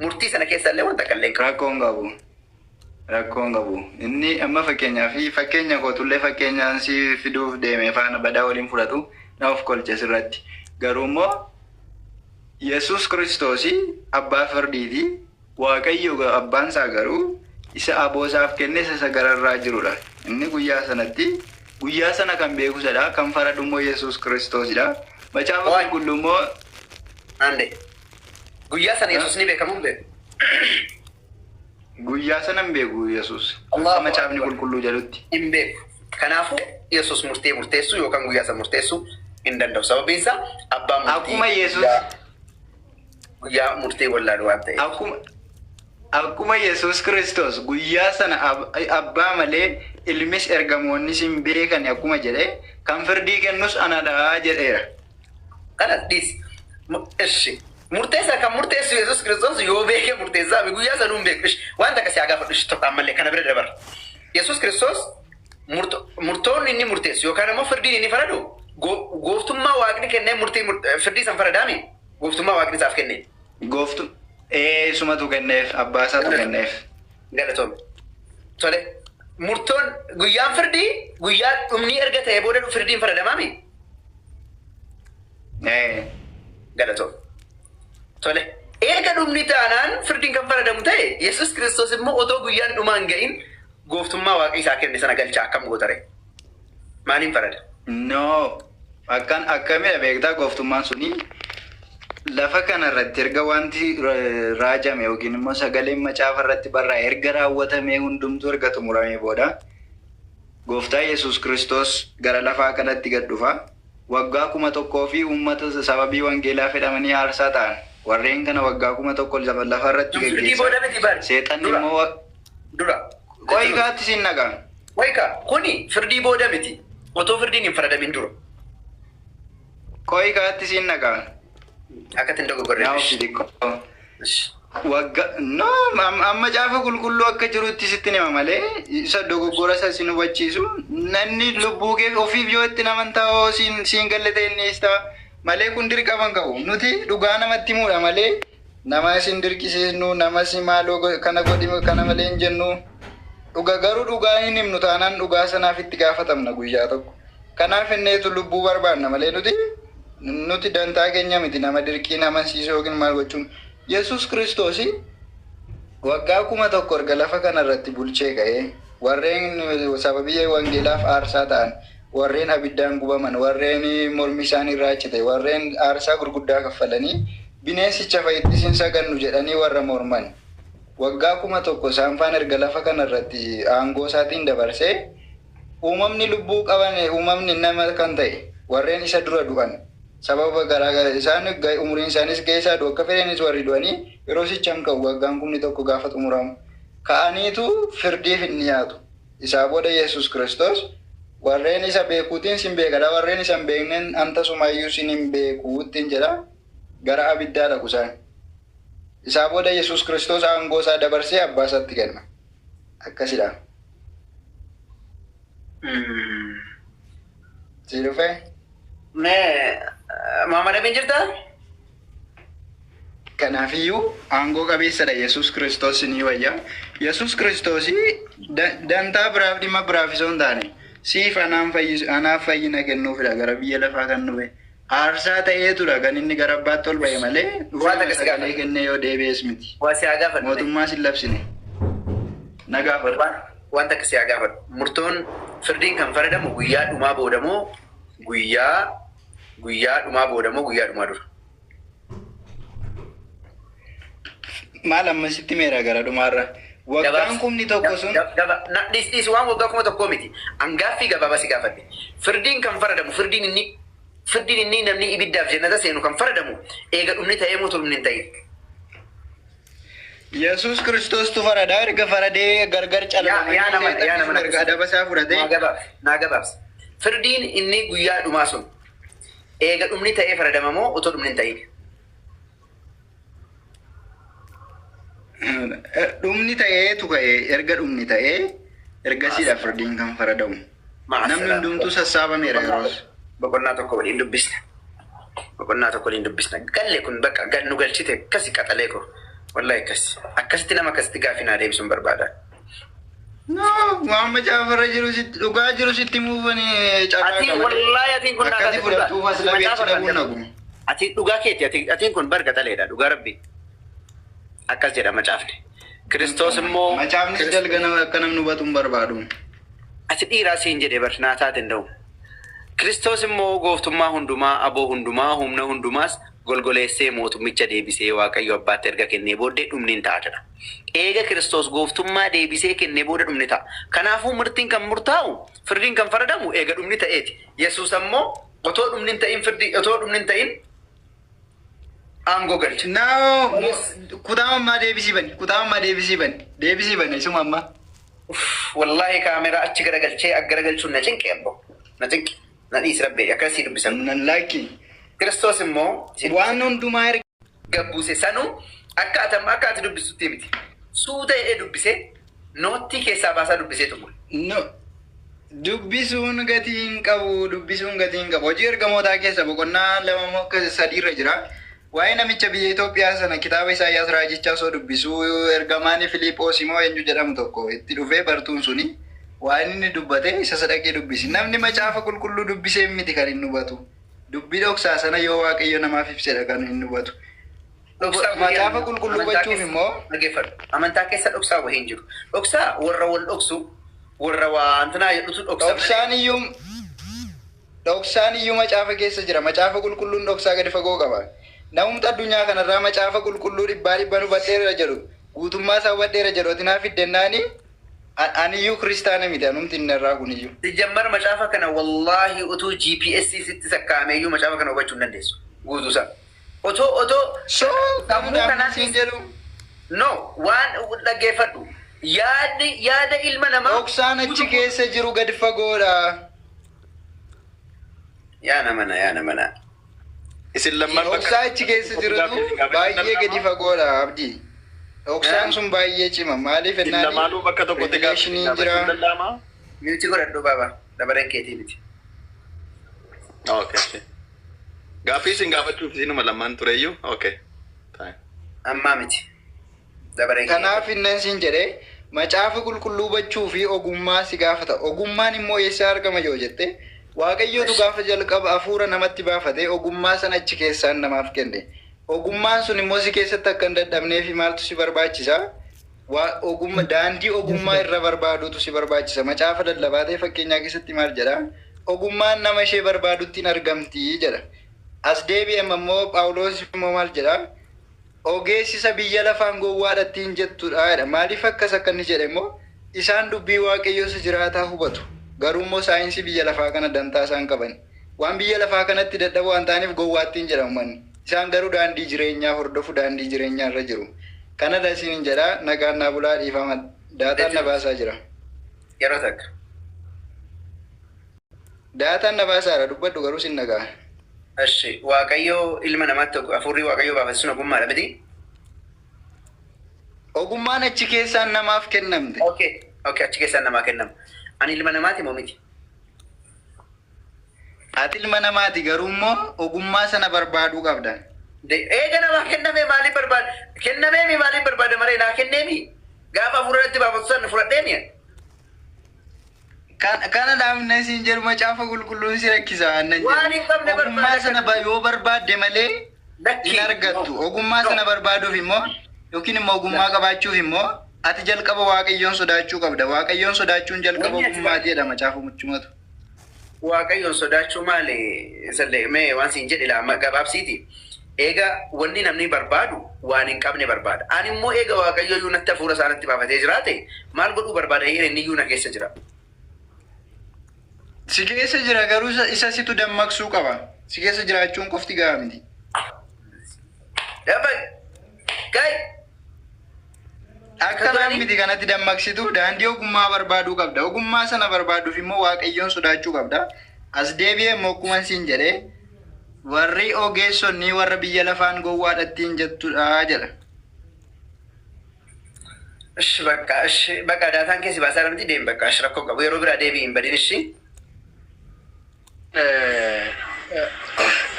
Murtii sana keessa illee wanta akka illee hin qabu. Rakkoo hin qabu. Rakkoo hin qabu. Inni amma fakkeenyaa fi fakkeenya kootullee fakkeenyaan si fiduuf deeme faana badaa waliin fudhatu na of kolche sirratti. Garuu immoo Yesuus Kiristoos abbaa firdiiti. Waaqayyo abbaan isaa garuu isa aboo isaaf kenne isa isa gararraa jirudha. Inni guyyaa sanatti guyyaa sana kan beeku isadha. Kan faradu immoo Yesuus Kiristoosidha. Macaafa Waay. qulqulluu immoo Ande. Guyyaa sana Yesuus ni beekamu hin beeku. Guyyaa sana hin beeku Yesuus. Akka Allahu macaafni Akbar. qulqulluu jedhutti. Hin beeku. Kanaafuu Yesuus murtee murteessuu yookaan guyyaa sana murteessuu hin danda'u. Sababiin isaa abbaan murtii Akkuma Yesuus guyyaa guyyaa murtee wallaalu waan ta'eef. akkuma akkuma Yesuus Kiristoos guyyaa sana abbaa malee ilmis ergamoonnis hin beekan akkuma jedhe kan firdii kennus anadha jedheera. Kanas dhiisi. Ishi. Murteessa kan murteessu Yesuus Kiristoos yoo beeke murteessaa mi guyyaa sanuu hin beeku. Ishi. Wanta akkasii haa gaafadhu ishi tokko ammallee kana bira dabarra. Yesuus Kiristoos murtoonni inni murteessu yookaan immoo firdiin inni faradu gooftummaa waaqni kennee murtii firdii san faradaami. Gooftummaa waaqni isaaf kennee. Gooftu ee isumatu kenneef abbaa isaatu kenneef. Galatoome. Tole. Murtoon guyyaan firdii guyyaa dhumni erga ta'ee booda firdiin faradamaami. Ee. Galatoome. Tole. Erga dhumni taanaan firdiin kan faradamu ta'e Yesuus Kiristoos immoo otoo guyyaan dhumaa hin ga'in gooftummaa waaqni isaa kenne sana galchaa akkam gootare? Maaliin farada? No. Akkan akkamidha beektaa gooftummaan suni lafa kana irratti erga wanti raajame yookiin immoo sagaleen macaafa irratti barraa'e erga raawwatamee hundumtuu erga xumuramee booda gooftaa Yesuus Kiristoos gara lafaa kanatti gad dhufa. Waggaa 1000 fi uummata sababii wangeelaa fedhamanii aarsaa ta'an warreen kana waggaa 1000 lafa irratti Firdii geggeessa. booda miti bari. Seexanni Dura. immoo Dura. qo'i kaatti siin nagaa. Wayka kuni firdii booda miti. Otoo firdiin hin faradamin dura. Qo'i kaatti siin nagaa. Akka ittiin dogoggorre. Naa ofii xiqqoo. Wagga no amma macaafa qulqulluu akka jirutti sitti hima malee isa dogoggora isa sin hubachiisu namni lubbuu kee ofiif yoo itti amantaa hoo siin siin galle ta'e inni ta'a malee kun dirqama hin qabu nuti dhugaa namatti himuudha malee nama isin dirqisiisnu nama si maaloo kana godhi kana malee hin jennu dhuga garuu dhugaa hin himnu taanaan dhugaa sanaaf itti gaafatamna guyyaa tokko kanaaf inneetu lubbuu barbaanna malee nuti nuti dantaa keenya miti nama dirqiin amansiisuu yookiin maal gochuun Yesuus Kiristoos waggaa 1000 erga lafa kana irratti bulchee ka'ee warreen sababii wangeelaaf aarsaa ta'an warreen abiddaan gubaman warreen mormi isaanii irraa cite warreen aarsaa gurguddaa kaffalanii bineensicha fa'itti sin sagannu jedhanii warra morman waggaa 1000 isaan faana erga lafa kana irratti aangoo isaatiin dabarsee uumamni lubbuu qaban uumamni nama kan ta'e warreen isa dura du'an sababa garaa isaan umuriin isaanis ga'ee isaa du'u akka fedhanis warri du'anii yeroo sichan ka'u waggaan 1000 gaafa xumuramu ka'aniitu firdiif hin dhiyaatu. Isaa booda Yesuus Kiristoos warreen isa beekuutiin sin beekadha warreen isa hin beekneen antasumayyuu sin hin beekuuttiin jedha gara abiddaa dhaqu isaan. Isaa booda Yesuus Kiristoos aangoo isaa dabarsee abbaa isaatti kenna. Akkasidha. Si dhufee? Mee Muhammad Amin jirtaa? Kanaafiyyuu aangoo qabeessadha Yesuus Kiristoos ni wayya. Yesuus Kiristoos dantaa biraaf dhimma biraaf osoo hin taane siif anaan fayyisu anaaf fayyina kennuufidha gara biyya lafaa kan dhufe. Aarsaa ta'eetudha kan inni gara abbaatti ol ba'e malee Waan dhufee akkasii sagalee gaafadhu. kennee yoo deebi'es miti. Waa si haa gaafadhu. Mootummaas hin labsine. Na gaafadhu. Wanta akkasii haa gaafadhu. Murtoon firdiin kan faradamu guyyaa dhumaa booda moo guyyaa guyyaa dhumaa booda moo guyyaa dhumaa dura? Maal ammasitti meera gara dhumaarra. Waggaan 1000 sun Dhiis dhiis waan waggaa 1000 miti. Angaaffii gabaabaa si gaafadhe. Firdiin kan faradamu firdiin inni firdiin inni namni ibiddaaf jannata seenu kan faradamu eega dhumni ta'ee moo dhumni hin ta'in? Yesuus Kiristoostu faradaa erga faradee gargar Yaa yaa nama yaa nama calalanii erga adaba isaa fudhatee Naa gabaabsi naa gabaabsi. Firdiin inni guyyaa dhumaa sun eega dhumni ta'ee faradama moo otoo dhumni hin ta'in? Dhumni ta'eetu ka'e erga dhumni ta'ee ergasiidha firdiin kan faradamu. Namni hundumtuu sassaabameera yeroos. Boqonnaa tokko waliin dubbisna. Boqonnaa tokko waliin dubbisna. Galle kun bakka nu galchite akkasi qaxalee ko. Wallahi akkas. Akkasitti nama akkasitti gaaffii naa deebisuun barbaada. No, waan macaafarra jiru sitti dhugaa jiru sitti muufanii carraa Ati qaba. wallahi atiin kun naa Akkati kaase dhugaa. fudhattuuf as labee achi dhabuun naguma. Ati dhugaa keeti ati atiin kun barga xaleedha dhugaa rabbi. Akkas jedha macaafni. Kiristoos immoo Macaafnis dalga nama akka namni hubatu hin barbaadu. Ati dhiiraa siin jedhe bar naa taate hin da'u. Kiristoos immoo gooftummaa hundumaa, aboo hundumaa, humna hundumaas golgoleessee mootummicha deebisee Waaqayyo abbaatti erga kennee booddee dhumni hin ta'a jedha. Eega Kiristoos gooftummaa deebisee kennee booda dhumni ta'a. Kanaafuu murtiin kan murtaa'u, firdiin kan faradamu eega dhumni ta'eeti. Yesuus ammoo otoo dhumni hin ta'in firdii otoo dhumni hin ta'in aangoo galche. Now, kutaa ammaa deebisii bani. Kutaa ammaa deebisii bani. Deebisii bani isuma ammaa. Uff, Wallaahi kaameraa achi garagalchee akka garagalchuun na cinqe abbo. Na cinqe. Na dhiisi rabbee akkasii dubbisan. Nan laakki. Kiristoos immoo Waan hundumaa erga gabbuuse sanuu akka ati akka ati dubbisutti miti. Suuta jedhee dubbisee noottii keessaa baasaa dubbisee xumure. No. Dubbisuun gatii hin qabu. Dubbisuun gatii hin qabu. Hojii ergamootaa keessa boqonnaa lama moo akka sadiirra jira. Waa'ee namicha biyya Itoophiyaa sana kitaaba Isaayyaas Raajichaa osoo dubbisuu ergamaan Filiiphoos immoo eenyu jedhamu tokko itti dhufee bartuun suni waan inni dubbate isa sadaqee dubbisi. Namni macaafa qulqulluu dubbisee miti kan inni hubatu. Dubbii dhoksaa sana yoo Waaqayyo namaaf ibsedha kan inni hubatu. Dhoksaa Macaafa qulqulluu amantaa hubachuuf keessa- immoo Dhaggeeffadhu. Amantaa keessa dhoksaa wahii hin jiru. Dhoksaa warra wal dhoksu warra waantinaa jedhutu dhoksa malee. Dhoksaan iyyuu macaafa keessa jira. Macaafa qulqulluun dhoksaa gadi fagoo qaba. Namumti addunyaa kanarraa macaafa qulqulluu dhibbaa dhibban hubadheera jedhu guutummaa isaa hubadheera jedhu ati naa fiddennaani aniyyuu kiristaana miti anumti inni irraa kuniyyuu. Sijammar macaafa kana wallaahi utuu GPS sitti sakkaameeyyuu macaafa kana hubachuu hin dandeessu guutuusaa. Otoo So sammuu kanaan siin kanaan jedhu no waan dhaggeeffadhu yaadni yaada ilma namaa dhoksaan achi keessa jiru gadi fagoodha. Yaa namana yaa namana. Isin lammaan bakka Dhoksaa achi keessa jirutu baay'ee gadi fagoodha abdii. Dhoksaan sun baay'ee cima. Maaliif Isin ennaani lamaanuu bakka tokkotti gaaffii revelationiin jira. gaafachuun danda'amaa? Mute godhadhu baaba dabareen keetii miti. Okay. Gaaffii isin gaafachuuf isinuma lamaan tureyyuu? Okay. Fine. Ammaa miti. Dabareen keetii. Kanaaf innan siin jedhee macaafa qulqulluu hubachuu fi ogummaa si gaafata. Ogummaan immoo eessaa argama yoo jette Waaqayyootu gaafa jalqaba hafuura namatti baafate ogummaa sana achi keessaan namaaf kenne. Ogummaan sun immoo si keessatti akka hin dadhabnee fi maaltu si barbaachisa? Ogummaa daandii ogummaa irra barbaadutu si barbaachisa. Macaafa lallabaa ta'e fakkeenyaa keessatti maal jedha? Ogummaan nama ishee barbaadutti hin argamti jedha. As deebi'em immoo Phaawulos immoo maal jedha? Ogeessisa biyya lafaan gowwaadha ittiin jettudha jedha. Maaliif akkas akka inni jedhe immoo isaan dubbii Waaqayyoo isa jiraataa hubatu. Garuu immoo saayinsii biyya lafaa kana dantaa isaan qaban. Waan biyya lafaa kanatti dadhaboo waan ta'aniif gowwaattiin jedhamu manni. Isaan garuu daandii jireenyaa hordofu daandii jireenyaa irra jiru. Kanadha isiniin jedha nagaan naa bulaa dhiifama daataan na baasaa jira. Yeroo takka. Daataan na baasaara dubbadhu garuu sin nagaa. Ashi Waaqayyoo ilma namaatti hafuurri Waaqayyoo baafate sun ogummaadha miti? Ogummaan achi keessaan namaaf kennamte. Okay, achi keessaan namaa kennama. Ani ilma namaati moo miti? Ati ilma namaati garuu immoo ogummaa sana barbaaduu qabda. Eega namaa kenname maaliif barbaada? Kennameemi maaliif barbaada malee naa kenneemi? Gaafa hafuura irratti baafatu sana fudhadheemi. Kana dhaabne siin jedhu macaafa qulqulluun si rakkisa annan Waan hin qabne jedhu. Ogummaa barbaada sana yoo barbaadde malee Lakki. hin argattu. Ogummaa sana barbaaduuf immoo yookiin immoo ogummaa qabaachuuf immoo ati jalqaba Waaqayyoon sodaachuu qabda. Waaqayyoon sodaachuun jalqaba Wanni ati ogummaati jedha macaafa muchumatu. Waaqayyoon sodaachuu maali? Sallee mee waan siin jedhe laa gabaabsiiti. Eega wanni namni barbaadu waan hin qabne barbaada. Ani immoo eega Waaqayyo iyyuu natti hafuura isaa natti baafatee jiraate maal godhuu barbaada jedhe inni iyyuu na keessa jira. Si keessa jira garuu isa situ dammaqsuu qaba. Si keessa jiraachuun qofti gahaa miti. Dabal! Gai! Akka naan miti kanatti dammaqsitu daandii ogummaa barbaaduu qabda. Ogummaa sana barbaaduuf immoo Waaqayyoon sodaachuu qabda. As deebi'ee immoo akkuma siin jedhee warri ogeessonni warra biyya lafaan gowwaadha ittiin jettudha jedha. Ishi bakka ishi bakka daataan keessi baasaa miti deemi bakka ishi rakkoo qabu yeroo biraa deebi'i hin badin ishi.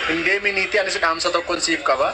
Hin deeminiiti anis dhaamsa tokkon siif qaba.